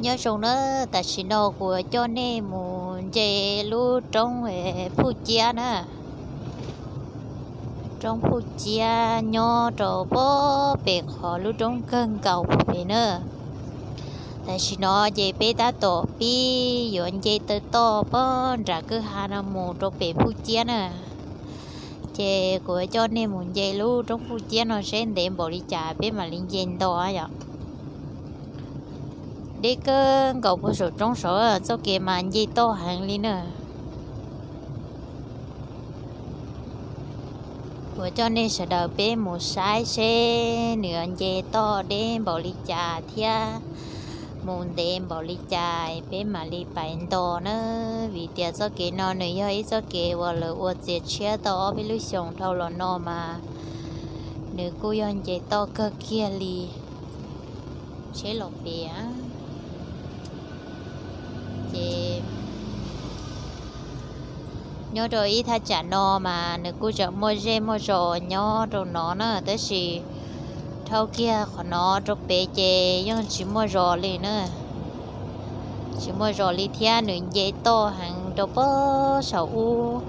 Nyob zoo na, tam sim no kuv coj nej mus nce lub roob Phuj Ciab na. Roob Phuj Ciab nyob rau pob pem qhov lub roob kawg nkaus pem na. Tam sim no ces peb tab tom pib yuav nce taw toj pob nram kwj ha no mus rau pem Phuj Ciab na. Ces kuv coj nej mus nce lub roob Phuj Ciab no seb ntev npaum li cas peb mam li nce nto yom. Deb kawg nkaus puag saum roob saud, txoj kev mas nce toj heev li na. Kuv coj nej sawv daws peb mus saib seb nws nce toj deb npaum li cas thiab mus ntev npaum li cas peb mam li pais nto na. Vim tias txoj kev no nws yog ib txoj kev uas lawv ua txias tshiab tau ob peb lub xyoos dhau los no mas nws kuj yog nce toj kawg kiag li. Tsheb los pem ces nyob rau ib thaj tsam no mas nws kuj tseem muaj zej muaj zos nyob rau no na, tab sis dhau kiag qhov no rau pem ces yeej tsis muaj zos li na. Tsis muaj zos li thiab nws nce toj heev rau pob saum ub,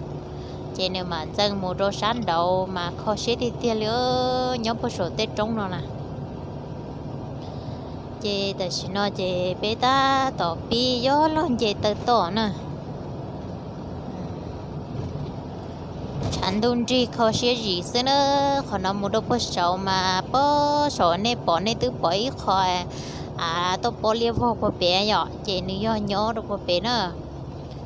ces nws mam ntxeev mus rau sab nraud mas kho siab tiag tiag li nyob puag saum tej roob no na. Ces tam sim no ces peb tab tom pib yuav luag nce taw toj na. Tshav ntuj nrig kho siab zim xwb na. Qhov no mus rau puag saud mas pob saud nej pom, nej twb pom ib qho av toj pob liab vog puag pem yom, ces nws yog nyob rau puag pem na.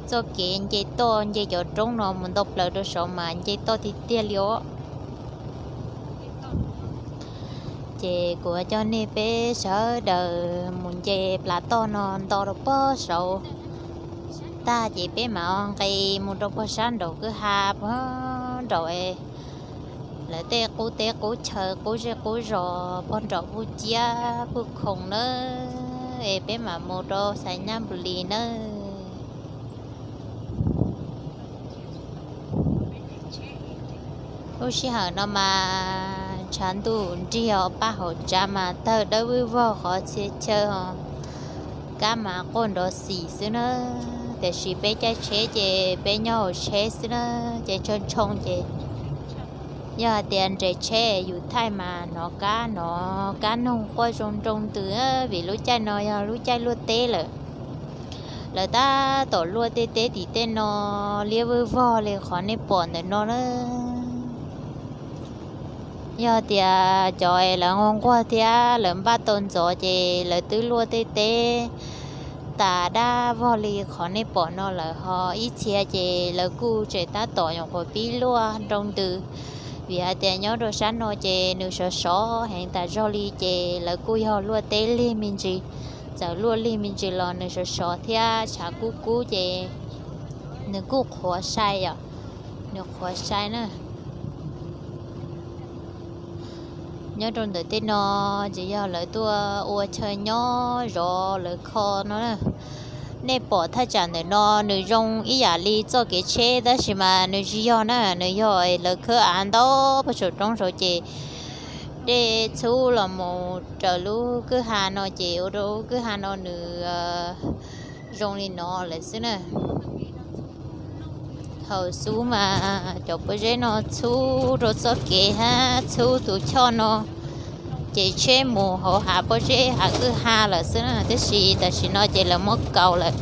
Txoj kev nce toj nce cov roob no mus nto plaws rau saud mas nce toj tiag tiag li os. Ces kuv coj nej peb sawv daws mus nce plav toj no nto rau pob saud tag ces peb mam nqis mus rau puag sab nraum kwj ha puag nraum lawv tej qub teb qub chaw qub zej qub zos puag nraum Phuj Ciab Phuj Khoom nawb, es peb mam mus rau Xais Nyab Npus Lis nawb. Lub sij hawm no mas tshav ntuj nrig os, paj hauv tsav mas tawg dawb vwj vog qhov txhia chaw os, kab mas quaj nrov xim xwb na. Tiam sis peb caij tsheb ces peb nyob hauv tsheb xwb na, ces ntsoo ntsoo ces yog hais tias nres tsheb yus thaij mas hnov kab, hnov kab noog quaj zoo nroo ntws, vim lub caij no yog lub caij luaj teb lawm. Lawv tab tom luaj tej teb tim tej no liab vwj vog li qhov nej pom ntawm no na. Yog tias cov es lawv nquag nquag thiab lawv npaj tau ntxov ces lawv twb luaj tej teb tas dab vog li qhov nej pom no lawm, ho ib txhia ces lawv kuj tseem tab tom nyuam qhuav pib luaj nroo ntws. Vim hais tias nyob rau sab no ces nws sov sov heev tas zog li ces lawv kuj yog luaj teb lig me ntsis. Txawm luaj lig me ntsis los nws sov sov thiab tshav kub kub ces nws kuj qhuav sai yom, nws qhuav sai na. Nyob rau ntawm tej no ces yog lawv tuaj ua chaw nyob zov lawv kho no na. Nej pom thaj tsam ntawm no nws zoo ib yam li txoj kev tsheb tab sis mas nws tsis yog na, nws yog lawv khawb av ntau puag saum roob saud ces dej txhub los mus raws lub kwj ha no ces ua rau lub kwj ha no nws zoo li no lawm xwb na. Thaum xub mas cov pob zeb no txhub rau txoj kev hab txhub tus choj no ces tsheb mus hauv hav pob zeb hav kwj ha lawm xwb na, tab sis tam sim no ces lawv muab kaus lawm.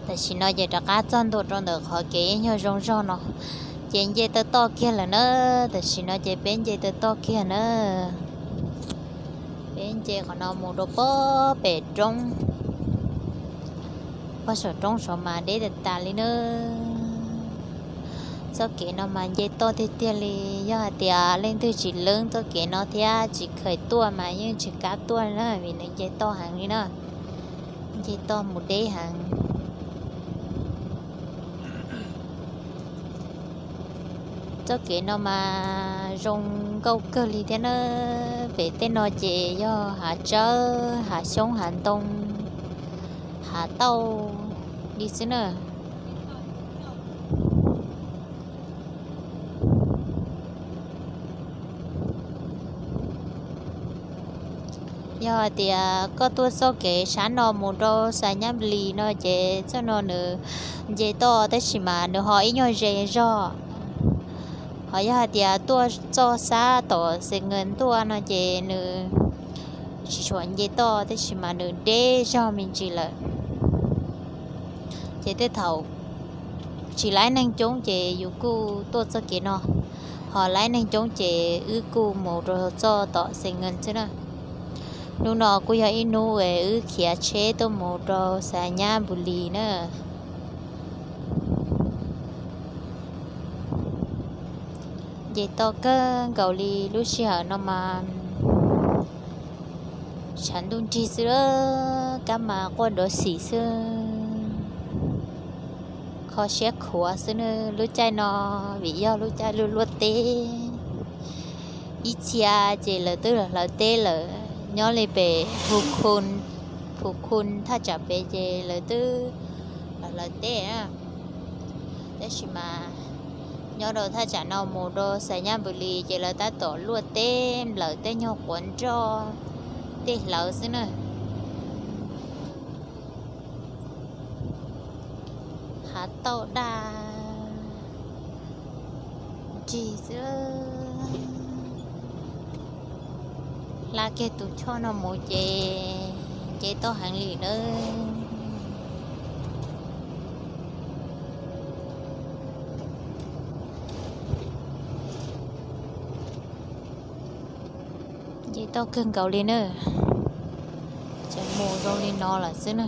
Tam sim no ces rov qab txog ntua rau ntawm qhov kev ib nyuag zoo zog no, ces nce taw toj kiag lawm na. Tam sim no ces peb nce taw toj kiag na. Peb nce qhov no mus rau pob pem roob, pob saum roob saud mas deb tas tas li na. Txoj kev no mas nce toj tiag tiag li, yog hais tias leej twg tsis leeb txoj kev no thiab tsis kheev tuaj mas yeej tsis kam tuaj na, vim nws nce toj heev li na. Nce toj mus deb heev. Txoj kev no mas zoo nkauj kawg li thiab na. Pem tej no ces yog hav tsawb, hav xyoob, hav ntoo, hav tauj li xwb na. Yog hais tias koj tuaj txoj kev sab no mus rau Xas Nyab Lis no ces txoj no nws nce toj tab sis mas nws ho ib nyuag ze zog. Ho yog hais tias tuaj txoj sab tom Xes Nkees tuaj no ces nws tsis tshua nce toj tab sis mas nws deb zog me ntsis lawm. Ces tej thaum tsis laib neeg coob ces yus kuj tuaj txoj kev no, ho laib neeg coob ces wb kuj mus rau txoj tom Xes Nkees xwb na. Hnub no kuj yog ib hnub es wb khiav tsheb tuaj mus rau Xas Nyab Npus Lis na. Nce toj kawg nkaus li lub sij hawm no mas tshav ntuj nrig xwb, kab mas quaj nrov xim xwb, kho siab khuav xwb na. Lub caij no vim yog lub caij luaj luaj teb, ib txhia ces lawv twb los hlawv teb lawm, nyob li pem Phu Khu, Phu Khu thaj tsam pem ces lawv twb los hlawv teb na. Tab sis mas nyob rau thaj tsam no mus rau Xas Nyab Npus Lis ces lawv tab tom luaj teb nplawm tej nyuag quav nroj tej hlawv xwb na. Hav tauj daj nrig xwb. Hla kiag tus choj no mus ces nce toj heev li nawb. Nce toj kawg nkaus li na. Tseem mus zoo li no lawm xwb na.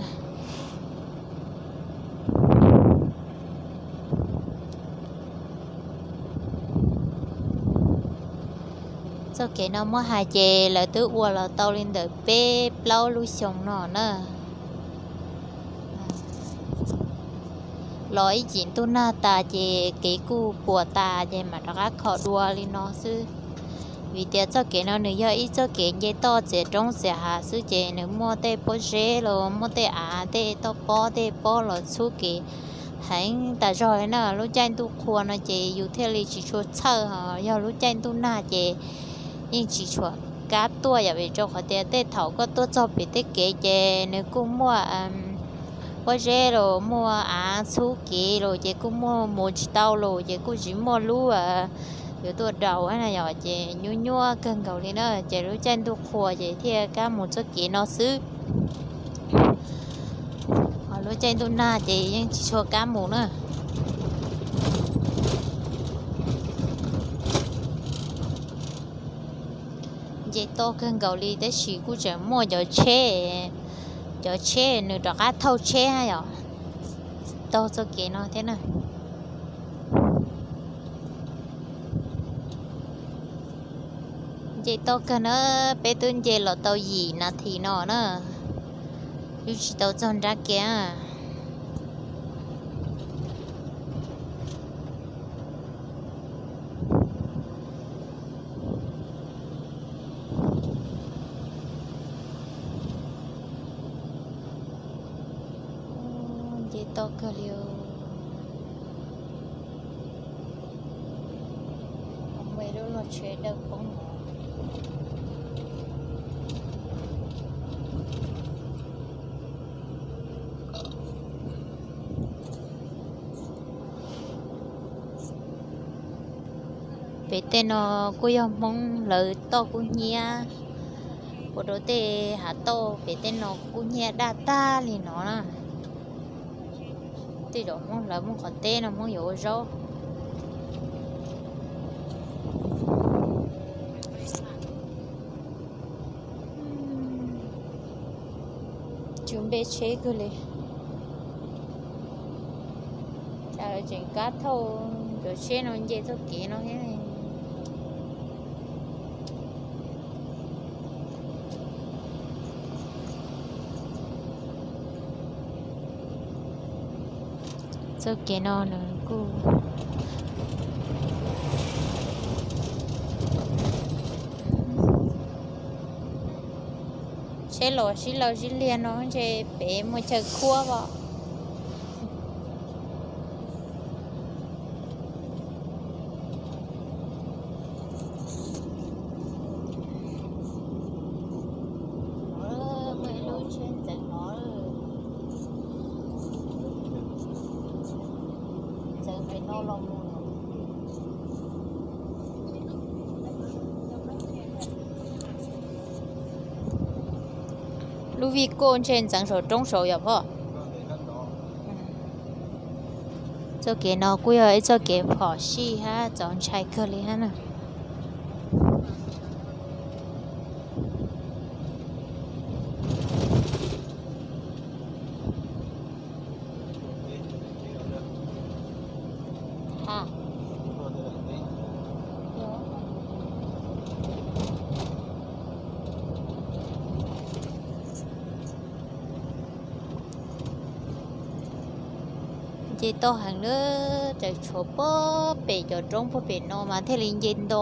Txoj kev no muab hais ces lawv twb ua los tau li ntawm peb plaub lub xyoo no na. Los ib cim ntuj nag tas ces kev kuj puas tas ces mam rov qab kho dua li no xwb. Vim tias txoj kev no nws yog ib txoj kev nce toj txiav roob txiav hav xwb ces nws muaj tej pob zeb los muaj tej av tej toj pob tej pob los txhub kev heev tas zog li na. Lub caij ntuj qhua no ces yus thiaj li tsis tshua txhawj, ho yog lub caij ntuj nag ces yeej tsis tshua kab tuaj yom, vim rau qhov tias tej thaum koj tuaj txog pem tej kev ces nws kuj muaj pob zeb los muaj av txhub kev los ces kuj muaj mus tsis tau los ces kuj tsis muaj lub yuav tuaj daus na yom, ces nyuaj nyuaj kawg nkaus li na. Ces lub caij ntuj qhua ces thiaj kab mus txoj kev no xwb. Ho lub caij ntuj nag ces yeej tsis tshua kab mus na. Nce toj kawg nkaus li tab sis kuj tseem muaj cov tsheb, cov tsheb nws rov qab thauj tsheb yom, taug txoj kev no thiab na. Nce toj kawg na, peb twb nce los tau yim nas this no na, twb tsis tau txog nrab kev. Nce toj kawg li. Lub log tsheb dawb poob. Pem tej no kuj yog Hmoob, lawv toj kub hnyiab, ua rau tej hav tauj pem tej no kub hnyiab daj tag li no na. Tej zaum Hmoob lawv muaj qhov teb no Hmoob yuav ua zaub. Tsw npe tsheb kawg li. Cas lawv tseem kab thauj cov tsheb no nce txoj kev no thiab. Txoj kev no nws kuj tsis Tej los sib law sib liag no ntshe pem muaj chaw khuab os. Muaj ib lub tsheb ntxeev no, ntxeev pem no los mus. Lub vij koj ntshe ntxeev saum roob saud yom phauj. Txoj kev no kuj yog ib txoj kev phom sij hab txaus ntshai kawg li hab na. Nce toj heev na, tseem tshuav puag pem cov roob puag pem no mas thiaj li nce nto.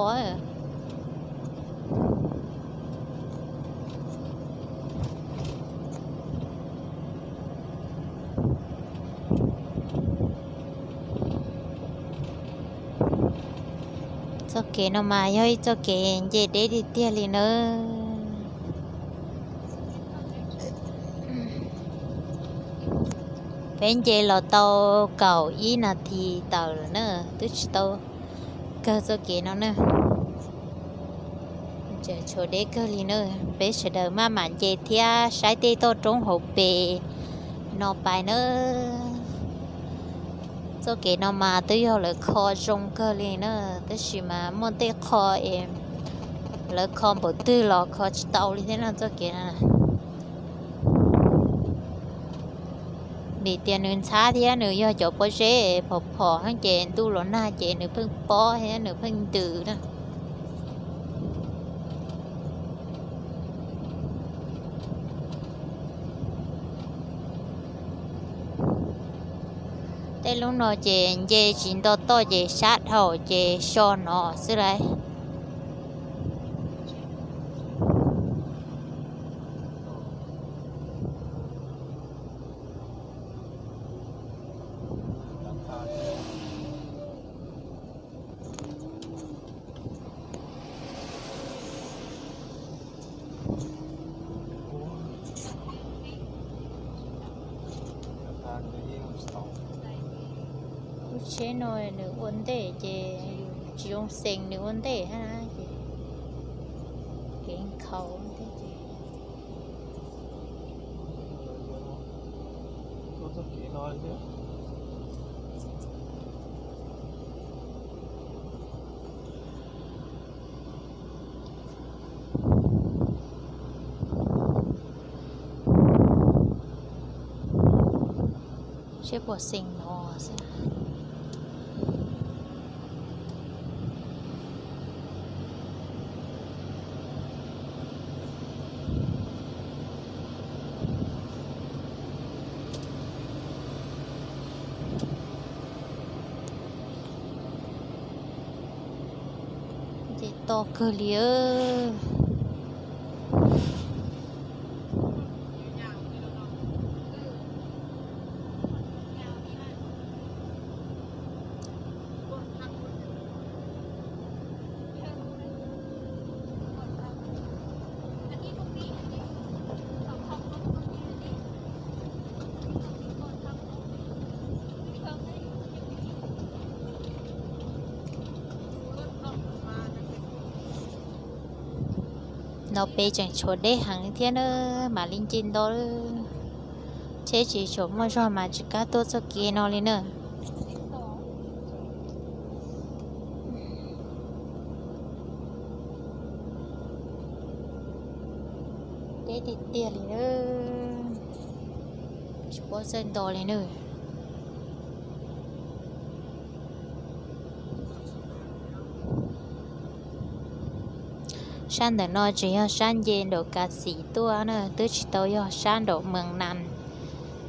Txoj kev no mas yog ib txoj kev nce deb tiag tiag li nawb. Peb nce los tau kaum ib nas this tawm lawm na, twb tsis tau kawg txoj kev no na. Tseem tshuav deb kawg li na, peb sawv daws maj mam nce thiab saib tej toj roob hauv pes no pais na. Txoj kev no mas twb yog lawv kho zoo kawg li na, tab sis mas muaj tej qho es lawv kho npaum twg los kho tsis tau li thiab no txoj kev no. Vim tias nws ntxhab thiab nws yog cov pob zeb phom phom ces ntuj los nag ces nws pheej pob thiab nws pheej ntws na. Tej lub no ces nce tsis nto toj ces sab dhau ces so no xwb lauj. Lub tsheb no nws ua ntej ces yus tsis zoo xees nws ua ntej hab ces kev nkhaus thiab ces seb puas xeem no xwb. Ces to kawg li. No peb tseem tshuav deb heev thiab na, mam li nce nto. Tsheb tsis tshua muaj zog mas tsis kam tuaj txoj kev no li na. Deb tiag tiag li na, tsis paub txawj nto li na. Sab ntawm no tseem yog sab nce nraum Kav Xim tuaj na, twb tsis tau yog sab nraum Mees Nas,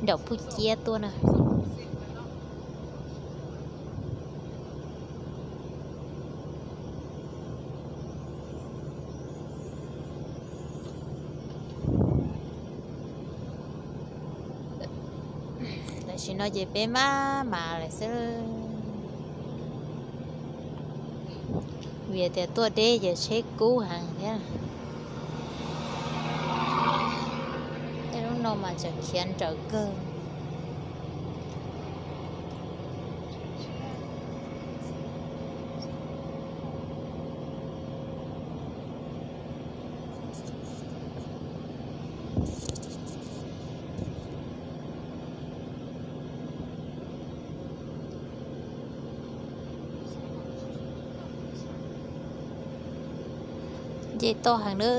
nraum Phuj Ciab tuaj na. Tam sim no ces peb maj mam lawm xwb, vim tias tuaj deb ces tsheb kub heev thiab. Tej lub no mas tseem khiav nrawm kawg. Nce toj heev na,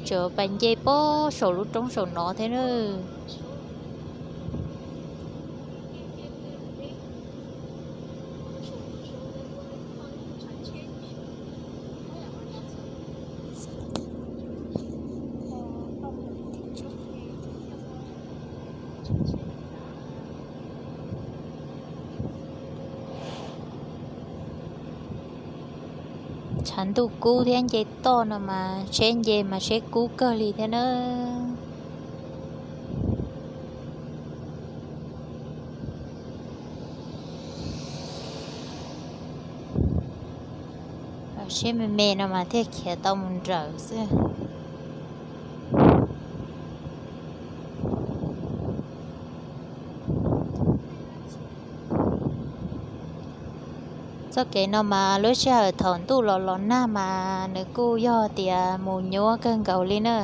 tseem pais nce pob saum lub roob saum no thiab na. Tshav ntuj kub thiab nce toj no mas tsheb nce mas tsheb kub kawg li thiab na. Tsheb me me no mas thiaj khiav tau mus nrawm xwb. Txoj kev no mas lub sij hawm thaum ntuj los los nag mas nws kuj yog tias mus nyuaj kawg nkaus li na,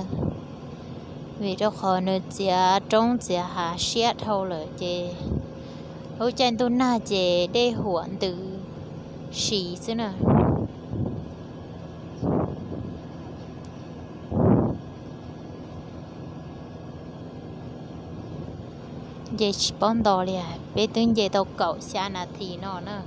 vim rau qhov nws txiav roob txiav hav siab dhau lawm ces lub caij ntuj nag ces dej huam ntws si xwb na. Nce tsis paub nto li, peb twb nce tau kaum xya nas this no na.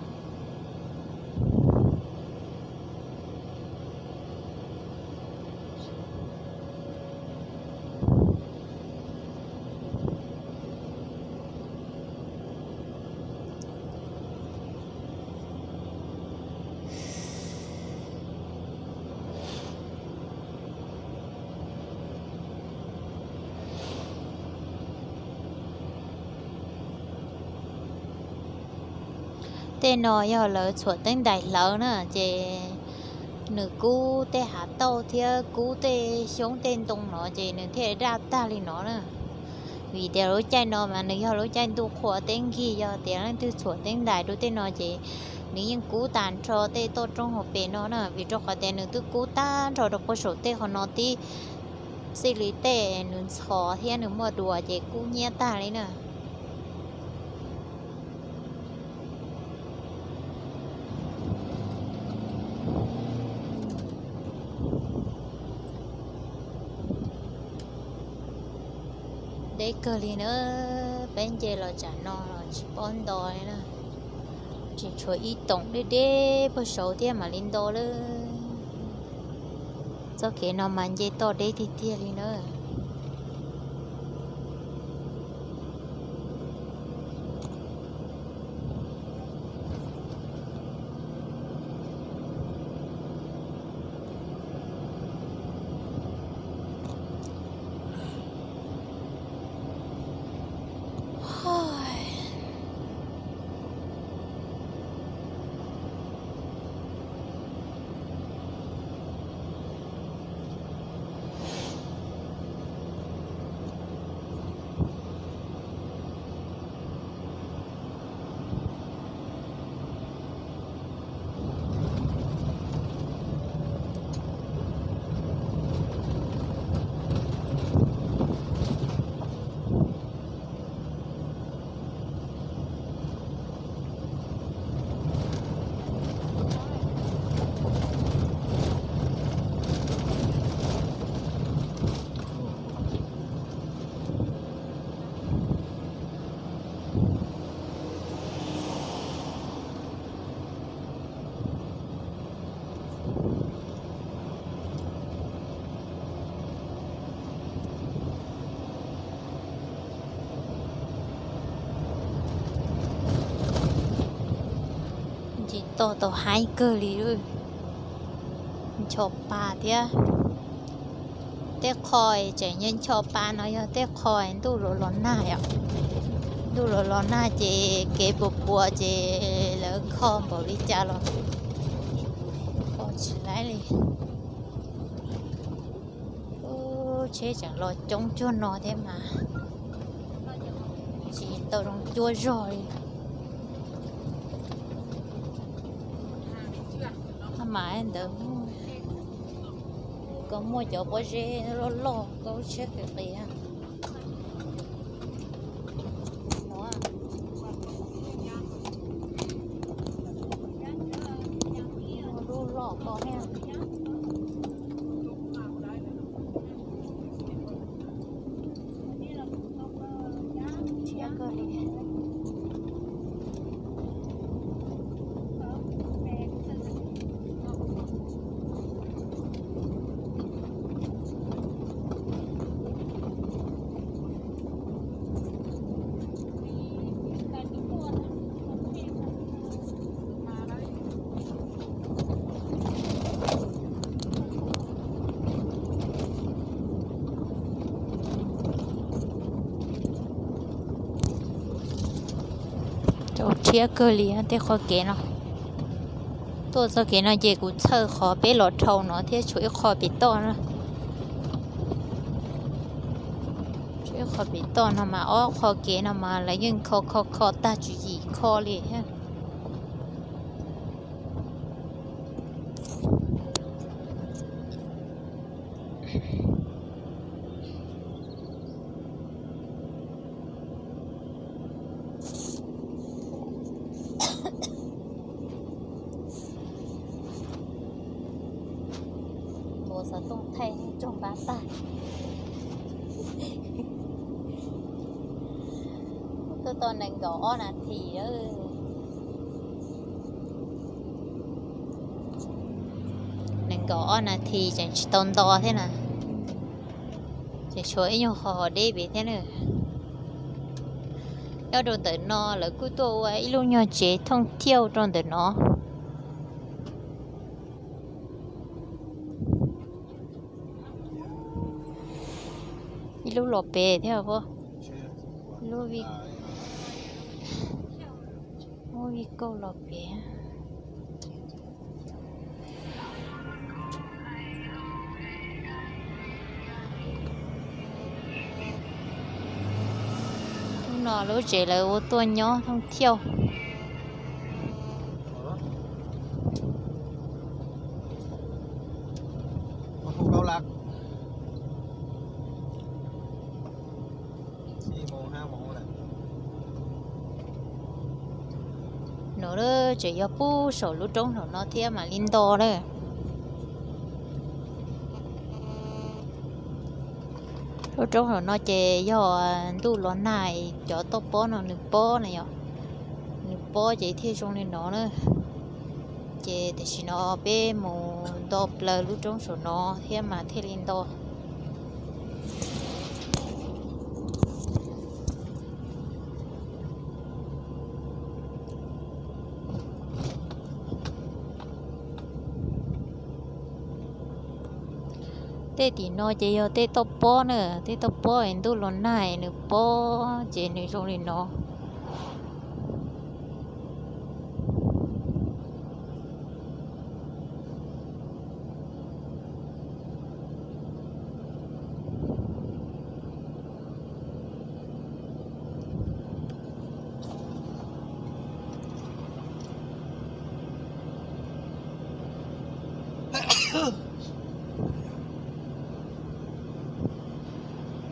Tej no yog lawv txhuam teeb ntais hlawv na, ces nws kub tej hav tauj thiab kub tej xyoob tej ntoo no ces nws thiaj daj tag li no na. Vim tias lub caij no mas nws yog lub caij ntuj qhua teb nkig, yog tias leej twg txhuam teeb ntais rau tej no ces nws yeej kub tag nrho tej toj roob hauv pes no na, vim rau qhov tias nws twb kub tag nrho rau puag saum tej qhov no tib xij li tej nws ntxhov thiab nws muaj duas ces kub hnyiab tag li na. Deb kawg li na, peb nce los tsam no los tsis paub nto li na. Tseem tshuav ib toom deb deb puag saud thiab mam li nto lawm. Txoj kev no mas nce toj deb tiag tiag li na. Nce toj tau haib kawg li, ncho pa thiab. Tej qho tseem ncho pa no yog tej qho ntuj los los nag yom. Ntuj los los nag ces kev puas puas ces lawv kho npaum li cas los kho tsis laib li. Ub, tsheb tseem los coob cuag no thiab mas tsis tau zoo cuab zog li. Maj mam ntawd, koj muaj cov pob zeb loj loj, koj lub tsheb qis qis. Lub loj ko thiab. Thiab kawg li. Txaus rhiab kawg li tej qhov kev no. Tuaj txoj kev no ces kuv txhawj qhov peb los dhau no thiab tshuav ib qho pem toj na. Tshuav ib qho pem toj no mas ob qho kev no mas lawv yeej kho kho kho tag tswv yim kho li thiab. Npua xov tooj thaij tsoog npab tag. Tuaj tau nees nkaum ob nas this lawm. Nees nkaum ob nas this tseem tsis tau nto thiab na. Tseem tshuav ib nyuag qho deb pem thiab na. Nyob rau ntawm no lawv kuj tuaj ua ib lub nyuag tsev thooj thiauj rau ntawm no. Ib lub los pem thiab, lub vi, lub vi kauj los pem. Lub no lub tsev lawv ua tuaj nyob thooj thiauj. No tseem yog pub saum lub roob saum no thiab mam li nto na. Lub roob saum no ces yog ntuj los nag cov toj pob no nws pob na yom, nws pob ces thiaj zoo li no na. Ces tam sim no peb mus nto plaws lub roob saum no thiab mas thiaj li nto. Tej tim no ces yog tej toj pob na, tej toj pob es ntuj los nag nws pob ces nws zoo li no.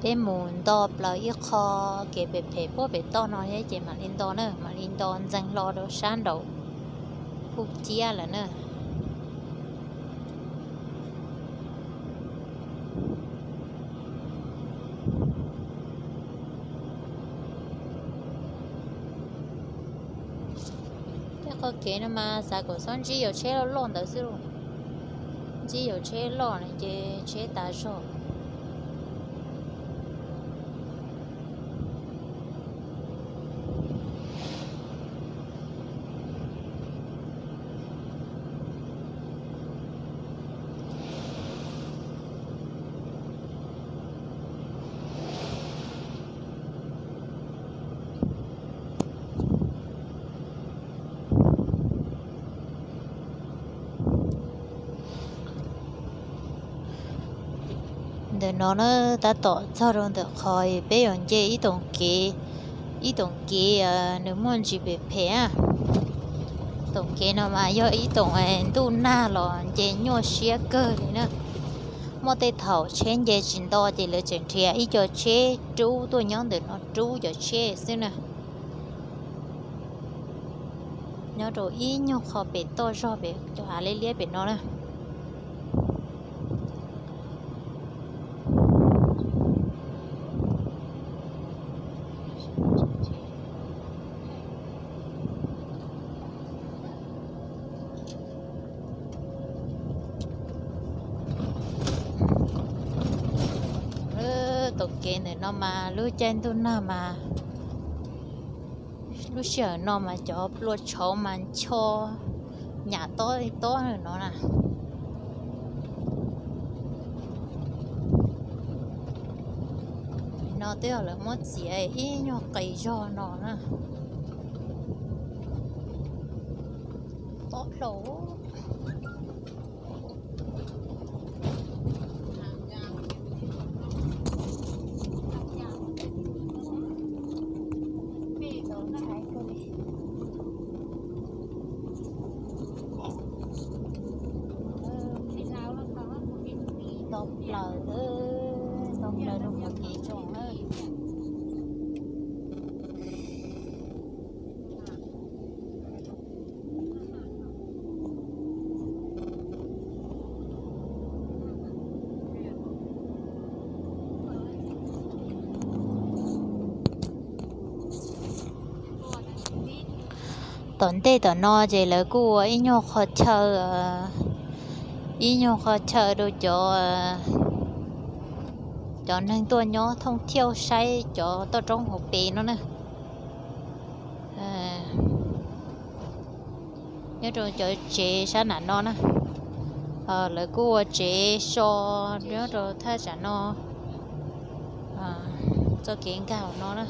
Peb mus nto plaws ib qho kev pem pem puag pem toj no thiab ces mam li nto na, mam li nto ntxeev hlo rau sab nraud. Kuj ciab lawm na. Tej qhov kev no mas xav kom txhob ntsib yus tsheb loj loj ntawd xwb lauj. Ntsib yus tsheb loj no ces tsheb tas zog. Ntawm no na, tab tom txog rau ntawm qhov peb yuav nce ib toom kev, ib toom kev nws muaj ntsis phem phem. Toom kev no mas yog ib toom ntuj nag los nce nyuaj siab kawg li na. Muaj tej thaum tsheb nce tsis nto ces lawv tseem nrhiav ib co tsheb rub tuaj nyob ntawm no rub cov tsheb xwb na. Nyob rau ib nyuag qho pem toj zog pem cov hav liab liab pem no na. Toom kev ntawm no mas lub caij ntuj nag mas lub sij hawm no mas cov plua tshauv mas ncho nyam tob tob no na. No twb yog lawv muab txiav ib nyuag qis zog no na. Tob plaws. Tau plaws, tau plaws rau qhov kev tso na. Tom ntej tom no ces lawv kuj ua ib nyuag qhov chaw, ib nyuag qhov chaw rau cov, cov neeg tuaj nyob thooj thiauj saib cov toj roob hauv pes no na. Nyob rau cov tsev sab nram no na, lawv kuj ua tsev so nyob rau thaj tsam no, txoj kev nkag no na.